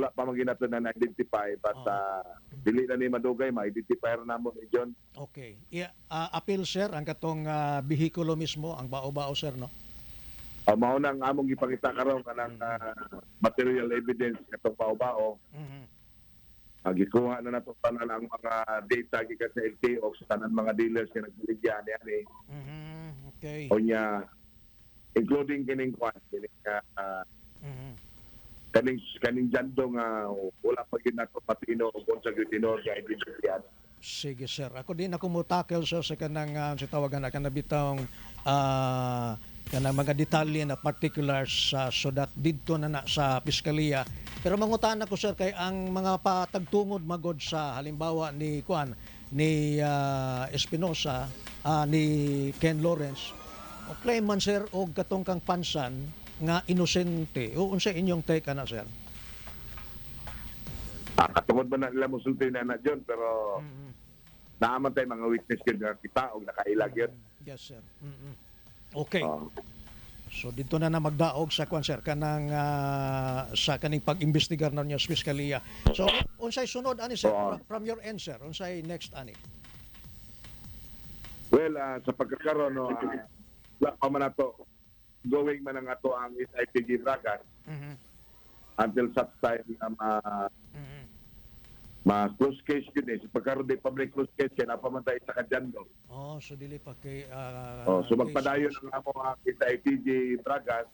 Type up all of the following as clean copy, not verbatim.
Wala pa man ginato na na-identify, but dili na ni madugay ma-identify ra namo ni John. Okay. Appeal, sir, ang katong bihikulo mismo, ang bao-bao, sir, no? Mao nang among gipangita karon kanang material evidence katong bao-bao. Gikuha na nato tanan ang mga data gikan sa LTO sa tanan mga dealers nga nagbaligya niani. Unya including kining kwan, kining kaning jando nga wala pa gyud nato patino og unsa gyud tinuod nga identity ani. Sige, sir. Ako din ako mo tackle, sir, sa kanang sa tawagan na kanang bitawng kanang mga detalye na particulars so that didto na na sa piskaliya. Pero mangutana ko, sir, kay ang mga patagtungod magod sa halimbawa ni kuan ni Espinosa, ni Ken Lawrence, o claim man, sir, og katong kang pansan nga inosente. O unsa inyong take ana, sir? Katungod man na nila mosulti na na John, pero naa man tay mga witness gyud nga kita og nakaila gyud. Yes, sir. Okay. Oh. So dito na na magdaog sa kwan, sir, kanang sa kaning pag-imbestigar na niya sa piskaliya. So unsay sunod ani, sir, from your end, sir? Unsay next ani? Well, sa pagkakaroon no, wala pa man nato going man ang ato ang SITG Bragas until such time na ma close case yun eh. Sa pagkaroon di public close case kaya napa man tayo sa kadyando. Oh, so dili pa kay Oh, so case magpadayon ang amo ang SITG Bragas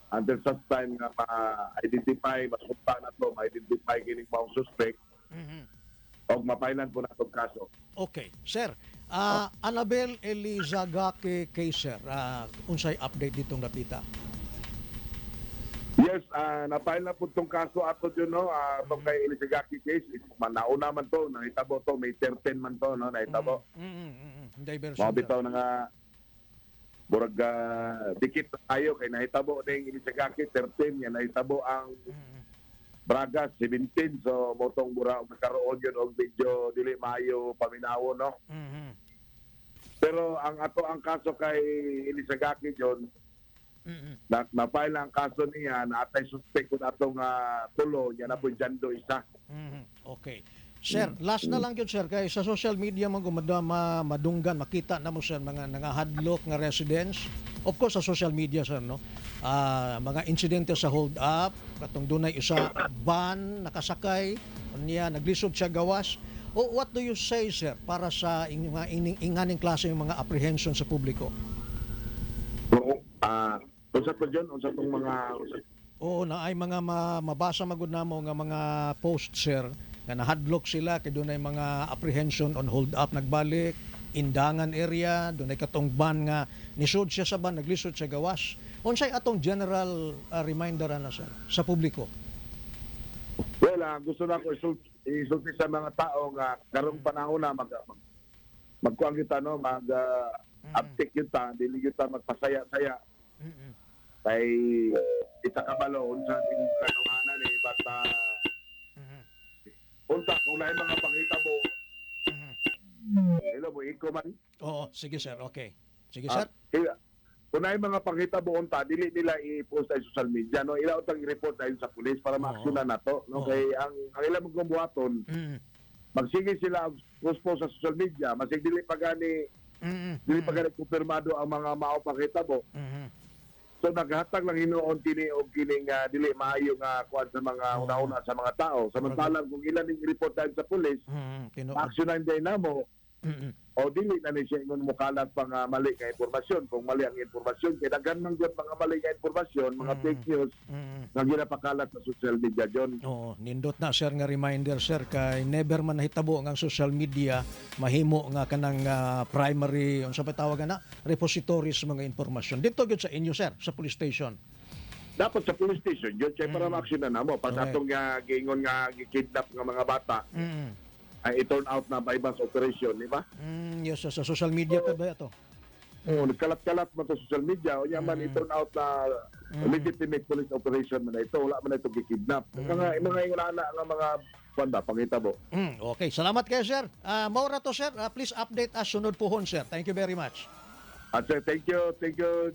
until such time nga ma-identify, masumpa na to, ma-identify kining maong suspect o mapailan po na itong kaso. Okay, sir. Annabel Elizagake case, sir. Unsay update ditong napita? Yes, napail na po itong kaso ato yun, no? Itong kay Elizagaki case, is, nauna man to, nahitabo to, May 13 man to, no? Nahitabo. Diversion, Mga sir. bitaw na nga, burag dikit na tayo kay nahitabo ning Elizagaki 13, yan nahitabo ang Bragas 17, so motong mura og nagkaroon yun og medyo dili maayo paminawo, no? Pero ang ato ang kaso kay Elizagaki John, na na-file ang kaso niya na atay suspect kun atong tulo niya na po jando isa. Okay. Sir, last na lang yun, sir, kay sa social media man gumada ma, madunggan makita na mo, sir, mga nangahadlok nga residents. Of course sa social media, sir, no. Mga insidente sa hold up, katong dunay isa van nakasakay, unya naglisod siya gawas. O what do you say, sir, para sa inyong mga ining inganing klase yung mga apprehension sa publiko? Oo, unsa to John, unsa tong mga unsa? Oo, na ay mga mabasa magud namo nga mga post, sir, nga nahadlok sila kay dunay mga apprehension on hold up nagbalik Indangan area, dunay katong van nga nisud siya sa van, naglisod siya gawas. Unsay atong general reminder ana, sir, sa publiko? Well, gusto na ko isulti sa mga tao nga karong panahon na magkuang kita no, mag uptick kita, dili kita magpasaya-saya kay kita kabalo unsa ning katuhanan eh, but unta kung naay mga panghitabo. Hello, mo iko man. Oo, sige, sir. Okay. Sige, sir. Kaya, kung naay mga panghitabo unta, dili nila i-post sa social media no, ila utang i-report ayon sa pulis para maaksyonan nato no, kay ang ilang mga buhaton, magsige sila og post sa social media masig dili pa gani dili pa gani kumpirmado ang mga mao panghitabo. So naghatag lang hinuon kini og kining dili maayo nga kuan sa mga una-una sa mga tao, samantalang kung ilan ning report ayon sa pulis, maaksyonan din namo o dili na ni siya ingon mukalat pa nga mali nga impormasyon kung mali ang impormasyon, kay daghan man gyud mga mali nga impormasyon, mga fake news nga ginapakalat sa social media, John. Oo, nindot na, sir, nga reminder, sir, kay never man nahitabo ang social media mahimo nga kanang primary, unsa pa tawag na, repository sa mga impormasyon. Dito gyud sa inyo, sir, sa police station. Dapat sa police station yun kay para maaksyonan namo pas atong nga giingon nga gikidnap nga mga bata ay i-turn out na bypass operation, di ba? Yes, sir, sa social media pa ba ito? Oo, nagkalat-kalat man to social media o man i-turn out na legitimate police operation man na ito, wala man na ito gikidnap. Mga ingon ana nga mga kuan ba pangitabo. Okay, salamat kayo, sir. Maura to, sir. Please update us sunod puhon, sir. Thank you very much. At sir, thank you, thank you.